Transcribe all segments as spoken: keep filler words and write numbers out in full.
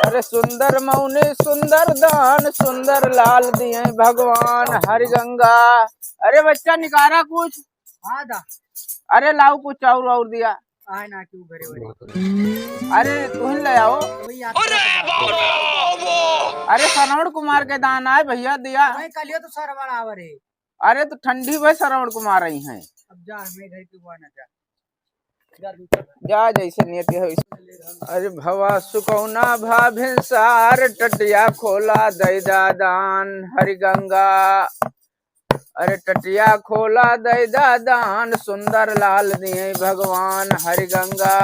अरे सुंदर मौनी सुंदर दान, सुंदर लाल दिए भगवान हरि गंगा। अरे बच्चा निकारा कुछ। हाँ दा। अरे लाओ कुछ और, और दिया। आए ना क्यों घरे वरे। अरे तुहिन ले आओ। वही याद अरे करत बा। अरे श्रवण कुमार के दान आए भैया दिया। वही कलियो तो श्रवण आवर है। अरे तो ठंडी में श्रवण कुमार आई हैं। अब जा, हमें घर के हुआ ना जा। जा जैसे नियत है वैसे। अरे भवा सुकौना भा भिनसार, टटिया खोला दैदा दान हरि गंगा। अरे टटिया खोला दैदा दान, सुंदर लाल दिए भगवान हरि गंगा।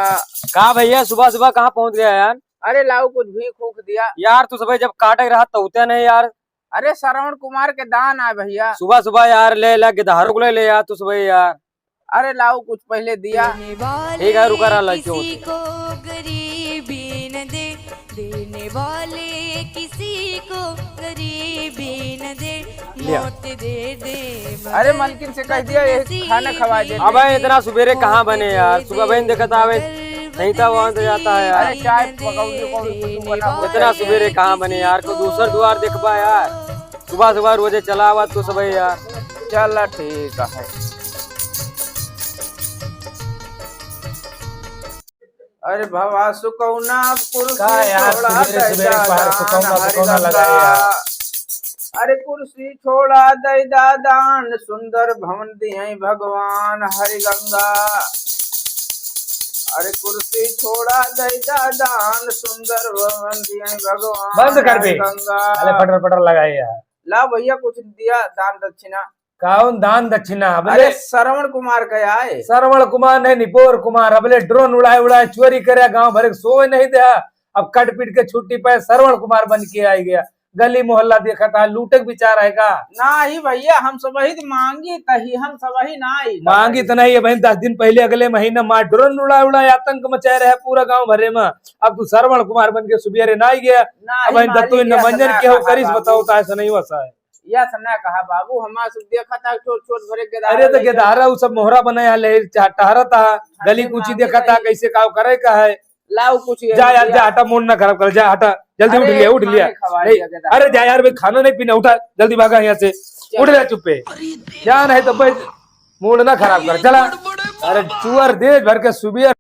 का भैया, सुबह सुबह कहाँ पहुँच गया यार? अरे लाओ कुछ भीख उख दिया। यार तू सुबह जब काटे रहा तो होते नहीं यार। अरे श्रवण कुमार के दान आए भैया। सुबह सुबह यार ले ला, गिधारो को ले ले यार तू सुबह यार। अरे लाओ कुछ पहले दिया। ठीक है, रुका रहा, लड़के होते। किसी को गरीबी न दे, देने वाले किसी को गरीबी न दे, लिया। मौत दे दे, अरे मलकिन से कह दिया, ये खाना खवा दे। अबे इतना सुबेरे कहाँ बने यार, सुबह बहन देखत आवे, नहीं था वहाँ से जाता है यार। अरे चाय पकौड़ी उकौड़ी कुछ बनाओ। इतना सुबेरे कहाँ बने यार, कोई दूसर दुआर देखबा यार। सुबह सुबह रोजे चला आवा तू सुबह यार। चला ठीक है। अरे भवा सुकौना कुर्सी का यार, छोड़ा सुबेरे दे सुबेरे बाहर दादान सुकौना हरि सुकौना गंगा। लगाए यार। अरे कुर्सी छोड़ा दे दादान, सुंदर भवन दिए भगवान हरि गंगा। अरे कुर्सी छोड़ा दे दादान, सुंदर भवन दिए भगवान बंद कर बे। हरि गंगा। अरे पटर पटर लगाए यार। ला भैया कुछ दिया दान दक्षिणा। कौन दान दक्षिणा? अबले अरे श्रवण कुमार का आए। श्रवण कुमार नहीं, निपोर कुमार। अबले ड्रोन उड़ाए उड़ाए चोरी करे, गांव भर के सोए नहीं दे। अब कट पीट के छुट्टी पाए, श्रवण कुमार बन के आई गया। गली मोहल्ला देखा था, लूटे के विचार है का? नाही भैया, हम सबही तो मांगी तही, हम सबही नाही। मांगी तो नहीं है बहन, दस दिन पहले अगले महीना मार ड्रोन उड़ाए उड़ाए आतंक मचाए रहे पूरा गांव भरे में। अब तू श्रवण कुमार बन के सुबेरे ना आई गया। नाही, अब बहन, मारी तू इन गया, मंजन सन्ना के हो कहा करिस बाबू। बताओ, ताए से नहीं वसा है। या सन्ना कहा बाबू, हमार सब देखा था छोट छोट भरे गेदारा अरे तो लइका। गेदारा उ सब मोहरा बनाया ले, चा-, टहरा था, गली कुची देखा था, कैसे काव करे का है। लाओ कुछ ये जा यार, दिया। जा, हटा, मूड ना खराब कर, जा, हटा, जल्दी उठ अरे, लिया, उठ लिया। खाने खवा नहीं, दिया गेदारा। अरे जा यार, भाई, खाना नहीं पीना, उठा, जल्दी भागा यहाँ से, चल। उठ जा चुप्पे। अरे जा, नहीं तो भाई, मूड ना खराब कर, चला। अरे चुअर देश भर के सुबियर।